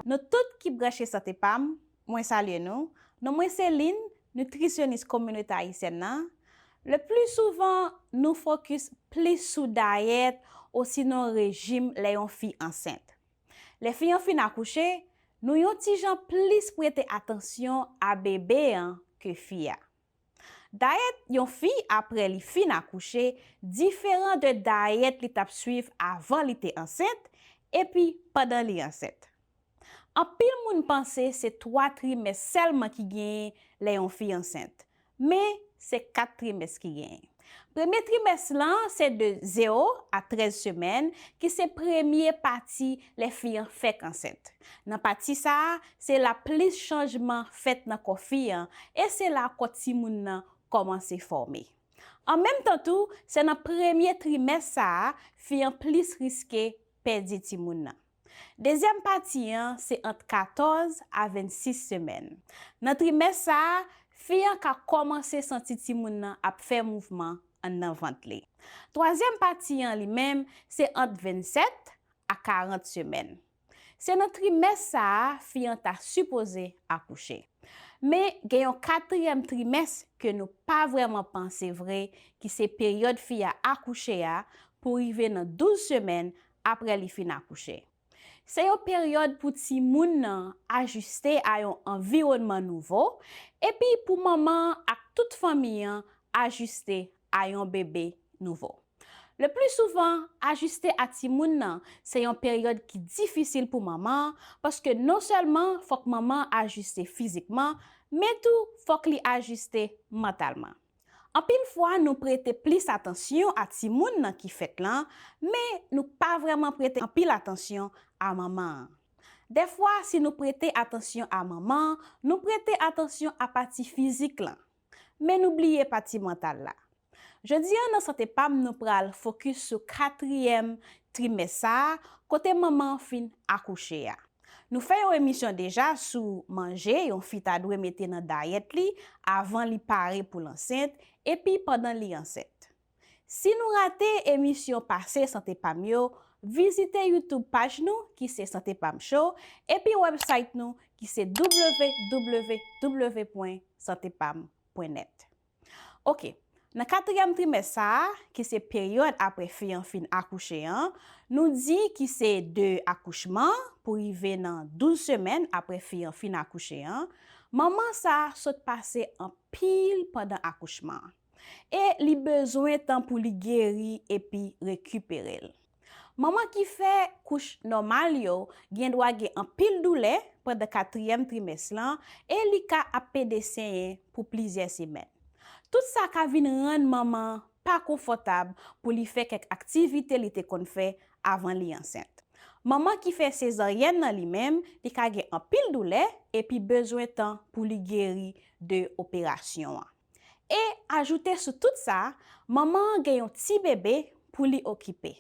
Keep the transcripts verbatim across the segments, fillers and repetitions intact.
Nou tout ki branche Sante Pa m, mwen salye nou. Non mwen se Lynn, nitrisyonis kominote ayisyèn nan. Le pli souvan, nou fokis plis sou dayèt osinon rejim lè yon fi ansent. Lè fi an fin akouche, nou yon ti jan plis prete atansyon a bebe an ke fi a. Dayèt yon fi apre li fin akouche diferan de dayèt li t ap swiv avan li te ansent epi pandan li ansent. Anpil moun panse se twa trimès sèlman ki genyen lè yon fi ansent, men se kat trimès ki genyen. Premye trimès lan se de zewo a trèz semèn, ki se premye pati lè fi an fèk ansent. Nan pati sa a, se la plis chanjman fèt nan kò fi an, e se la kò timoun nan kòmanse fòme. An menm tan tou, se nan premye trimès sa a, fi an plis riske pèdi timoun nan. Dezyèm pati an se ant katòz a vennsis semèn. Nan trimès sa a, fi an ka kòmanse santi timoun nan ap fè mouvman anndan vant li. Twazyèm pati an li menm se ant vennsèt a karant semèn. Se nan trimès sa a fi an ta sipoze akouche. Men gen yon katriyèm trimès ke nou pa vrèman panse vre, ki se peryòd fi a akouche a pou rive nan douz semèn apre li fin akouche. Se yon peryòd pou timoun nan ajiste a yon anviwònman nouvo, epi pou manman an ak tout fanmi an ajiste a yon bebe nouvo. Le pli souvan, ajiste a timoun nan se yon peryòd ki difisil pou manman an, paske non sèlman fòk manman an ajiste fizikman, men tou fòk li ajiste mantalman. Anpil fwa, nou prete plis atansyon a timoun nan ki fèt lan, men nou pa vrèman prete anpil atansyon a manman an. Dèfwa, si nou prete atansyon a manman an, nou prete atansyon a pati fizik lan, men nou bliye pati mantal la. Jodi a nan Sante Pa m, nou pral fokis sou katriyèm trimès sa a, kote manman an fin akouche a. Nou fè yon emisyon deja sou manje yon fi ta dwe mete nan dayèt li avan li pare pou l ansent, epi pandan li ansent. Si nou rate emisyon pase Sante Pa m yo, vizite YouTube paj nou ki se Sante Pa m Show, epi website nou ki se w w w pwen sante pa m pwen nèt. Oke, nan katriyèm trimès sa a, ki se peryòd apre fi an fin akouche an, nou di ki se de akouchman pou rive nan douz semèn apre fi an fin akouche an, manman sa a sot pase anpil pandan akouchman an. E li bezwen tan pou li geri epi rekipere l. Manman ki fè kouch nòmal yo gendwa gen anpil doulè pandan katriyèm trimès lan e li ka ap pede senyen pou plizyè semèn. Tout sa ka vin rann manman an pa konfòtab pou li fè kèk aktivite li te konn fè avan li ansent. Manman ki fè sezaryèn nan li menm, li ka gen anpil doulè epi bezwen tan pou li geri de operasyon an. E ajoute sou tout sa, manman an gen yon ti bebe pou li okipe.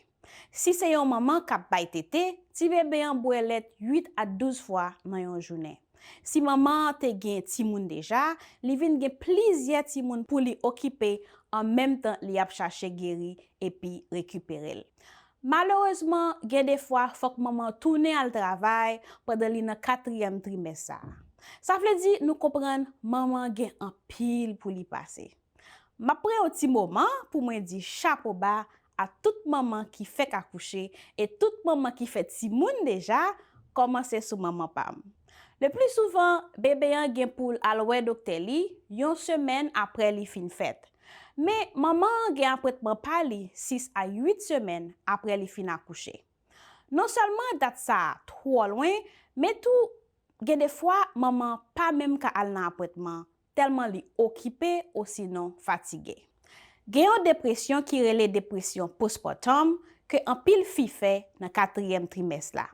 Si se yon manman k ap bay tete, ti bebe an bwè lèt uit a douz fwa nan yon jounen. Si manman an te gen timoun deja, li vin gen plizyè timoun pou li okipe an menm tan li ap chache geri epi rekipere l. Malerezman, gen de fwa fòk manman an tounen al travay pandan li nan katriyèm trimès sa a. Sa vle di nou konprann manman an gen anpil pou li pase. M ap pran yon ti moman pou mwen di chapo ba a tout manman ki fèk akouche e tout manman ki fè timoun deja, kòmanse sou manman pa m. Le pli souvan, bebe an gen pou l al wè doktè li yon semèn apre li fin fèt. Men, manman an gen apwentman pa li sis a uit semèn apre li fin akouche. Non sèlman dat sa a twò lwen, men tou, gen de fwa, manman an pa menm ka al nan apwentman, tèlman li okipe osinon fatige. Gen yon depresyon ki rele depresyon postpartum ke anpil fi fè nan katriyèm trimès la.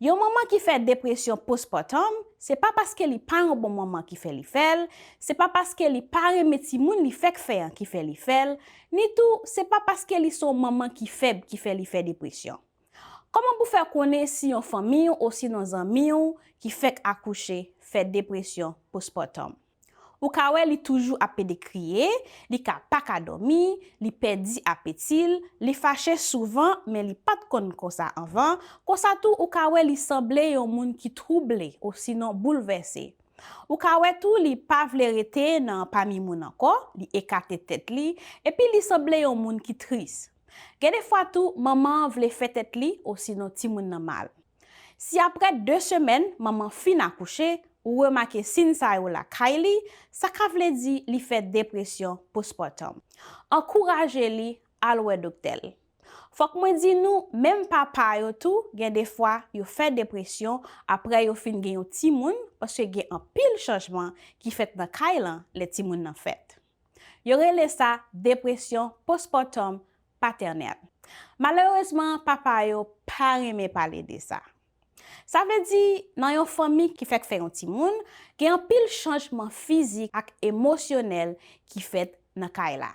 Yon manman ki fè depresyon postpartum, se pa paske li pa yon bon manman ki fè li fè l, se pa paske li pa renmen timoun li fèk fè an ki fè li fè l, ni tou se pa paske li se yon manman ki fèb ki fè li fè depresyon. Kòman pou fè konnen si yon fanmi w osinon zanmi w ki fèk akouche fè depresyon postpartum? Ou ka wè li toujou ap pede kriye, li ka pa ka dòmi, li pèdi apeti l, li fache souvan, men li pa t konn konsa anvan. Konsa tou, ou ka wè li sanble yon moun ki twouble osinon boulvèse. Ou ka wè tou li pa vle rete nan pami moun ankò, li ekate tèt li, epi li sanble yon moun ki tris. Gen de fwa tou, manman an vle fè tèt li osinon timoun nan mal. Si apre de semèn manman fin akouche, ou remake siy sa yo lakay li, sa ka vle di li fè depresyon postpartum. Ankouraje li al wè doktè l. Fòk mwen di nou, menm papa yo tou, gen de fwa yo fè depresyon apre yo fin gen yon timoun, paske gen anpil chanjman ki fèt nan kay lan lè timoun nan fèt. Yo rele sa depresyon postpartum patènèl. Malerezman, papa yo pa renmen pale de sa. Sa vle di, nan yon fanmi ki fèk fè yon timoun, gen anpil chanjman fizik ak emosyonèl ki fèt nan kay la.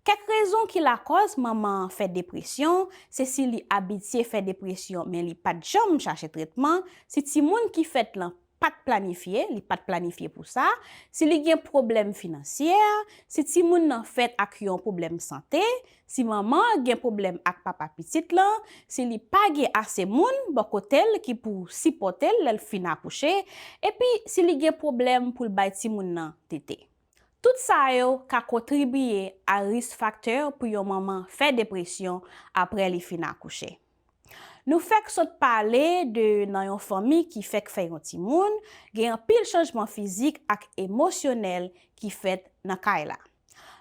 Kèk rezon ki lakòz manman an fè depresyon, se si li abitye fè depresyon, men li pa t janm chache tretman, si timoun ki fèt lan pa t planifye, li pa t planifye pou sa, si li gen pwoblèm finansyè, si timoun nan fèt ak yon pwoblèm sante, si manman an gen pwoblèm ak papa pitit lan, si li pa gen ase moun bò kote l ki pou sipòte l lè l fin akouche, epi si li gen pwoblèm pou l bay timoun nan tete. Tout sa yo ka kontribiye a risk faktè pou yon manman fè depresyon apre li fin akouche. Nou fèk sot pale de nan yon fanmi ki fèk fè yon timoun, gen anpil chanjman fizik ak emosyonèl ki fèt nan kay la.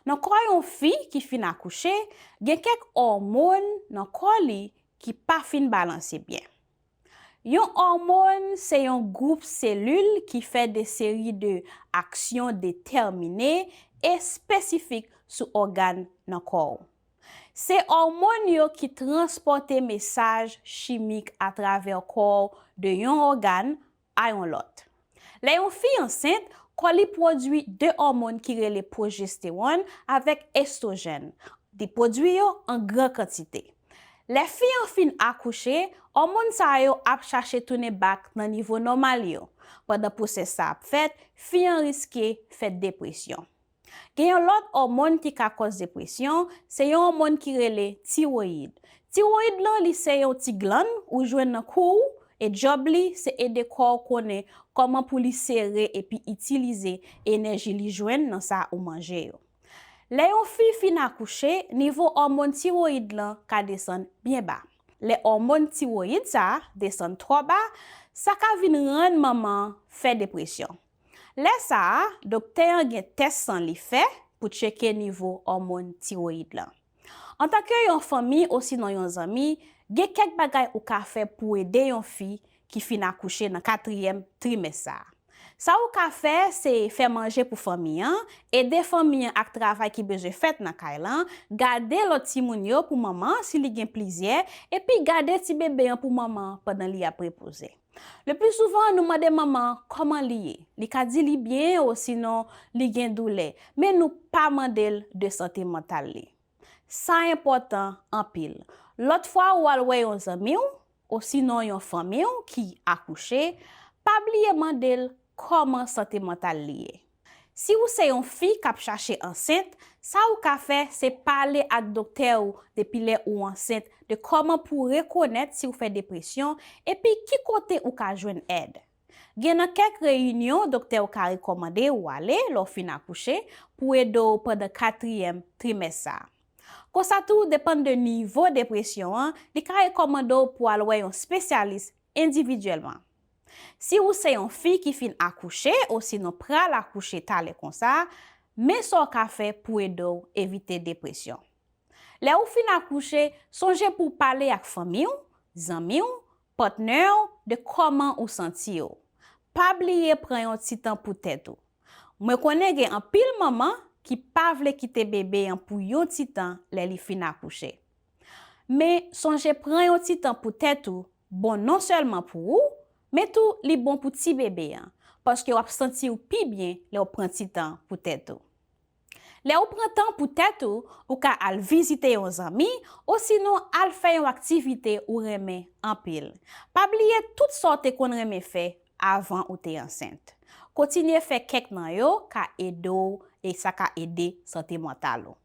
Nan kò yon fi ki fin akouche, gen kèk òmòn nan kò li ki pa fin balanse byen. Yon òmòn se yon gwoup selil ki fè de seri de aksyon detèmine e espesifik sou ògàn nan kò w. Se òmòn yo ki transpòte mesaj chimik atravè kò w de yon ògàn a yon lòt. Lè yon fi ansent, kò li pwodui de òmòn ki rele pwojestewòn avèk estwojèn. Li pwodui yo an gran kantite. Lè fi an fin akouche, òmòn sa yo ap chache tounen bak nan nivo nòmal yo. Pandan pwosès sa ap fèt, fi an riske fè depresyon. Gen yon lòt òmòn ki ka kòz depresyon, se yon òmòn ki rele tiwoyid. Tiwoyid lan, li se yon ti glann ou jwenn nan kou w, e djòb li se ede kò w konnen kòman pou li sere epi itilize enèji li jwenn nan sa ou manje yo. Lè yon fi fin akouche, nivo òmòn tiwoyid lan ka desann byen ba. Lè òmòn tiwoyid sa a desann twò ba, sa ka vin rann manman an fè depresyon. Lè sa a, doktè an gen tès san li fè pou tcheke nivo òmòn tiwoyid lan. Antanke yon fanmi osinon yon zanmi, gen kèk bagay ou ka fè pou ede yon fi ki fin akouche nan katriyèm trimès sa a. Sa ou ka fè, se fè manje pou fanmi an, ede fanmi an ak travay ki bezwen fèt nan kay lan, gade lòt timoun yo pou manman an si li gen plizyè, epi gade ti bebe an pou manman an pandan li ap repoze. Le pli souvan, nou mande manman an kòman li ye. Li ka di li byen osinon li gen doulè, men nou pa mande l de sante mantal li. Sa enpòtan anpil. Lòt fwa ou al wè yon zanmi w osinon yon fanmi w ki akouche, pa bliye mande l kòman sante mantal li ye. Si ou se yon fi k ap chache ansent, sa ou ka fè se pale ak doktè ou depi lè ou ansent de kòman pou w rekonèt si w fè depresyon epi ki kote ou ka jwenn èd. Gen nan kèk reyinyon doktè w ka rekòmande ou ale lè w fin akouche pou ede w pandan katriyèm trimès sa a. Konsa tou, depann de nivo depresyon an, li ka rekòmande w pou w al wè yon espesyalis endividyèlman. Si ou se yon fi ki fin akouche osinon pral akouche talè konsa, men sa w ka fè pou ede w evite depresyon. Lè ou fin akouche, sonje pou w pale ak fanmi w, zanmi w, patnè w de kòman ou santi w. Pa bliye pran yon ti tan pou tèt ou. Mwen konnen gen anpil manman ki pa vle kite bebe an pou yon ti tan lè li fin akouche. Men sonje pran yon ti tan pou tèt ou bon non sèlman pou ou, men tou li bon pou ti bebe an, paske w ap santi w pi byen lè w pran ti tan pou tèt ou. Lè ou pran tan pou tèt ou, ou ka al vizite yon zanmi osinon al fè yon aktivite ou renmen anpil. Pa bliye tout sa w te konn renmen fè avan ou te ansent. Kontinye fè kèk nan yo ka ede w e sa ka ede sante mantal ou.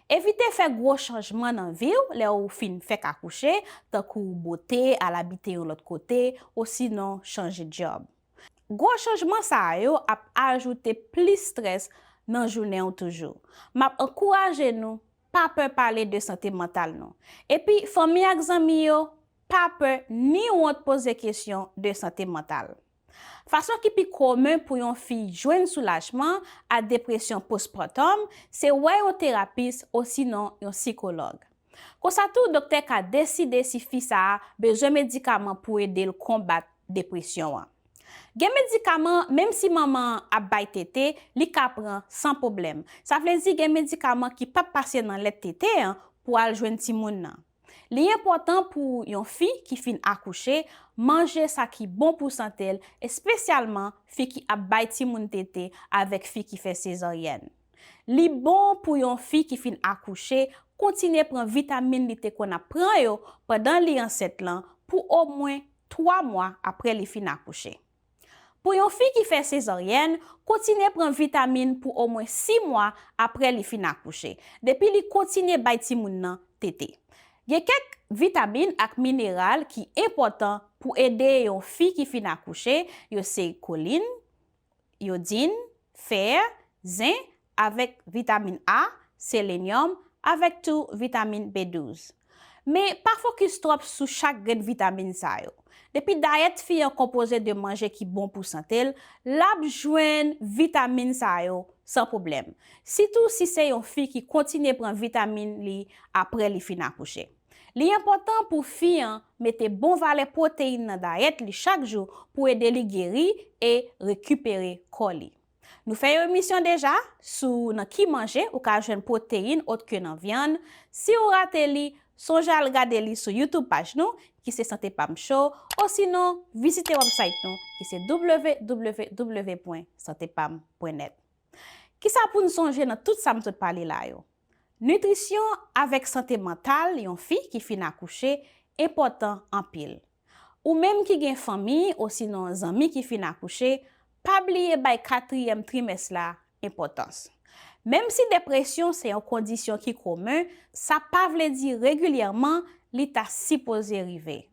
Evite fè gwo chanjman nan vi w lè w fin fèk akouche, tankou bote, al abite yon lòt kote, osinon chanje djòb. Gwo chanjman sa yo ap ajoute plis estrès nan jounen w toujou. M ap ankouraje nou, pa pè pale de sante mantal nou. Epi, fanmi ak zanmi yo, pa pè ni wont poze kesyon de sante mantal. Fason ki pi komen pou yon fi jwenn soulajman a depresyon postpartum se wè yon terapis osinon yon sikològ. Konsa tou, doktè ka deside si fi sa a bezwen medikaman pou ede l konbat depresyon an. Gen medikaman, menm si manman an ap bay tete, li ka pran san pwoblèm. Sa vle di gen medikaman ki p ap pase nan lèt tete an pou al jwenn timoun nan. Li enpòtan pou yon fi ki fin akouche manje sa ki bon pou sante l, espesyalman fi ki ap bay timoun tete avèk fi ki fè sezaryèn. Li bon pou yon fi ki fin akouche kontinye pran vitamin li te konn ap pran yo pandan li ansent lan pou omwen twa mwa apre li fin akouche. Pou yon fi ki fè sezaryèn, kontinye pran vitamin pou omwen sis mwa apre li fin akouche, depi li kontinye bay timoun nan tete. Gen kèk vitamin ak mineral ki enpòtan pou ede yon fi ki fin akouche, yo se kolin, yodin, fè, zen, avèk vitamin A, selenyòm, avèk tou vitamin B douz. Men pa fokis twòp sou chak grenn vitamin sa yo. Depi dayèt fi an konpoze de manje ki bon pou sante l, l ap jwenn vitamin sa yo san pwoblèm. Sitou si se yon fi ki kontinye pran vitamin li apre li fin akouche. Li enpòtan pou fi an mete bon valè pwoteyin nan dayèt li chak jou pou ede li geri e rekipere kò li. Nou fè yon emisyon deja sou nan ki manje ou ka jwenn pwoteyin òt ke nan vyann. Si w rate li, sonje al gade li sou YouTube paj nou, ki se Sante Pam Show, osinon vizite website nou, ki se w w w pwen sante pam pwen nèt. Kisa pou n sonje nan tout sa m sot pale la yo? Nitrisyon avèk sante mantal yon fi ki fin akouche enpòtan anpil. Ou menm ki gen fanmi osinon zanmi ki fin akouche, pa bliye bay katriyèm trimès la enpòtans. Menm si depresyon se yon kondisyon ki komen, sa pa vle di regilyèman li ta sipoze rive.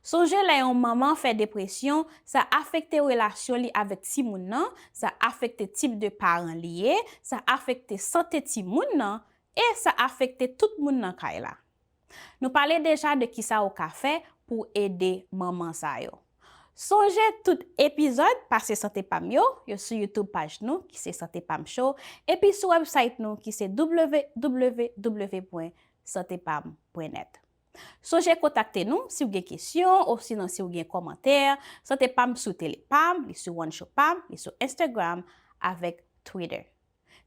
Sonje lè yon manman fè depresyon, sa afekte relasyon li avèk timoun nan, sa afekte tip de paran li ye, sa afekte sante timoun nan, e sa afekte tout moun nan kay la. Nou pale deja de kisa ou ka fè pou ede manman sa yo. Sonje tout epizòd pase Sante Pam yo, yo sou YouTube paj nou ki se Sante Pam Show, epi sou website nou ki se w w w pwen sante pam pwen nèt. Sonje kontakte nou si w gen kesyon osinon si w gen kòmantè. Sante Pam sou Telepam, li sou One Show Pam, li sou Instagram avèk Twitter.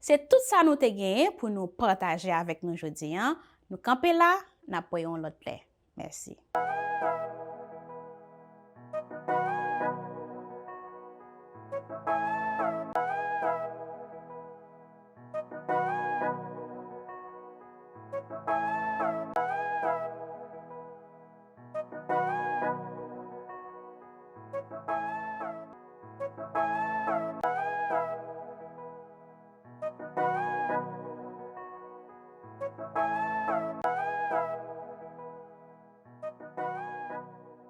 Se tout sa nou te genyen pou nou pataje avèk nou jodi a. Nou kanpe la, n ap wè yon lòt lè. Mèsi.